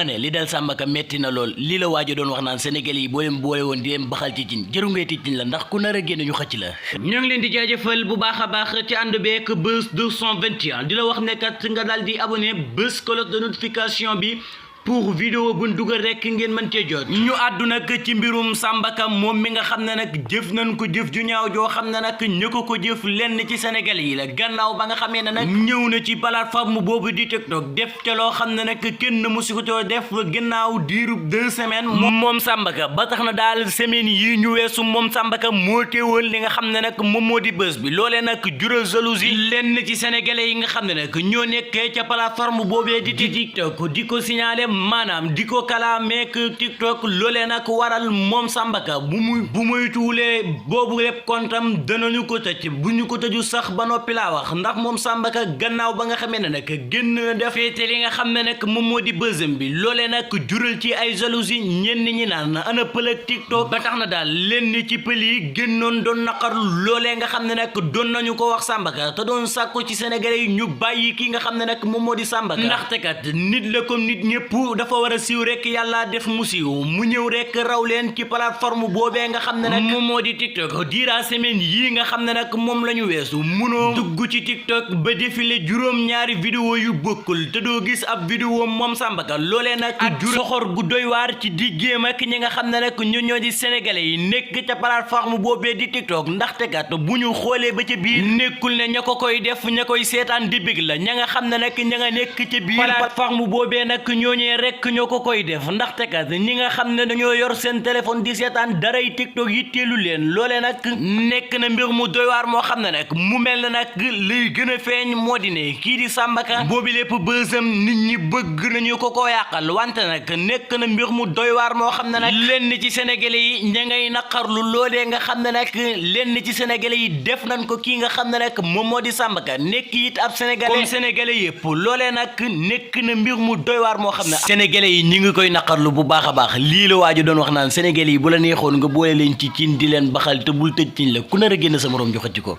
ma ne li dal Samba Ka metti na lool lii la waajo doon wax naan Sénégal yi boo leen boole woon di leen baxal ci cin jëru ngay ticin la ndax ku nar a génn ñu xëcc la. ñoo ngi leen di jaajëfal bu baax a baax ci ànd beek Buzz 221 di la wax ne kat nga daal di abonné bës cloche de notification bi pour vidéo buñ dugal rek ngeen mën cee jot. ñu àddu nag ci mbirum Samba Ka moom mi nga xam ne nag jëf nañ ko jëf ju ñaaw joo xam ne nag ñu ko jëf lenn ci Sénégal yi la gannaaw ba nga xamee ne nag ñëw na ci plateforme boobu di TikTok def ca loo xam ne nag kenn musu ko def gannaaw diirub 2 semaines moom Samba Ka ba tax na daal semaine yi ñu weesu moom Samba Ka moo teewoon li nga xam ne nag moom moo di bës bi loolee nag jural jalousie lenn ci sénégalais yi nga xam ne nag ñoo nekkee ca plateforme boobee di TikTok di ko signaler maanaam di ko kalaameek TikTok loolee nag waral moom Samba Ka bu muy tuulee boobu lépp kontam danañu ko tëj bu ñu ko tëju sax ba noppi laa wax ndax moom Samba Ka gannaaw ba nga xamee ne nag génn na defee te li nga xam ne nag moom moo di bësam bi loolee nag jural ci ay jalousie ñenn ñi naan ana pël ak TikTok ba tax na daal lenn ci pël yi génnoon doon naqarlu loolee nga xam ne nag doon nañu ko wax Samba Ka te doon sàkku ci sénégalais yi ñu bàyyi ki nga xam ne nag moom moo di Samba Ka ndaxte kat nit la comme nit ñëpp dafa war a siiw rek yàlla def mu siiw mu ñëw rek raw leen ci plateforme boobee nga xam ne nag moom moo di TikTok diira semaine yii nga xam ne nag moom la ñu weesu munoo dugg ci TikTok ba défilé juróom-ñaari vidéo yu bokkul te doo gis ab vidéo moom Samba Ka loolee nag jur soxor gu doy waar ci diggéem ak ñi nga xam ne nag ñoo di sénégalais yi nekk ca plateforme boobee di TikTok ndaxte kat bu ñu xoolee ba ca biir nekkul ne ña ko koy def ña koy seetaan di bég la ña nga xam ne nag ña nga nekk ca biir plateforme boobee nag ñooñee rek ñoo ko koy def ndaxte kat ñi nga xam ne dañoo yor seen téléphone di seetaan daray TikTok yitteelu leen loolee nag nekk na mbir mu doy waar moo xam ne nag mu mel na nag lay gën a feeñ moo di ne kii di Samba Ka boobu lépp bësam nit ñi bëgg nañu ko yàqal wante nag nekk na mbir mu doy waar moo xam ne nag lenn ci sénégalais yi ña ngay naqarlu loolee nga xam ne nag lenn ci sénégalais yi def nañ ko kii nga xam ne nag moom moo di Samba Ka nekk it ab sénégalais comme sénégalais yëpp loolee nag nekk na mbir mu doy waar moo xam ne sénégalais yi ñi ngi koy naqarlu bu baax a baax lii la waaju doon wax naan sénégalais yi bu la neexoon nga boole leen ci cin di leen baxal te bul tëj cin la ku nar a génn sa morom joxe ci ko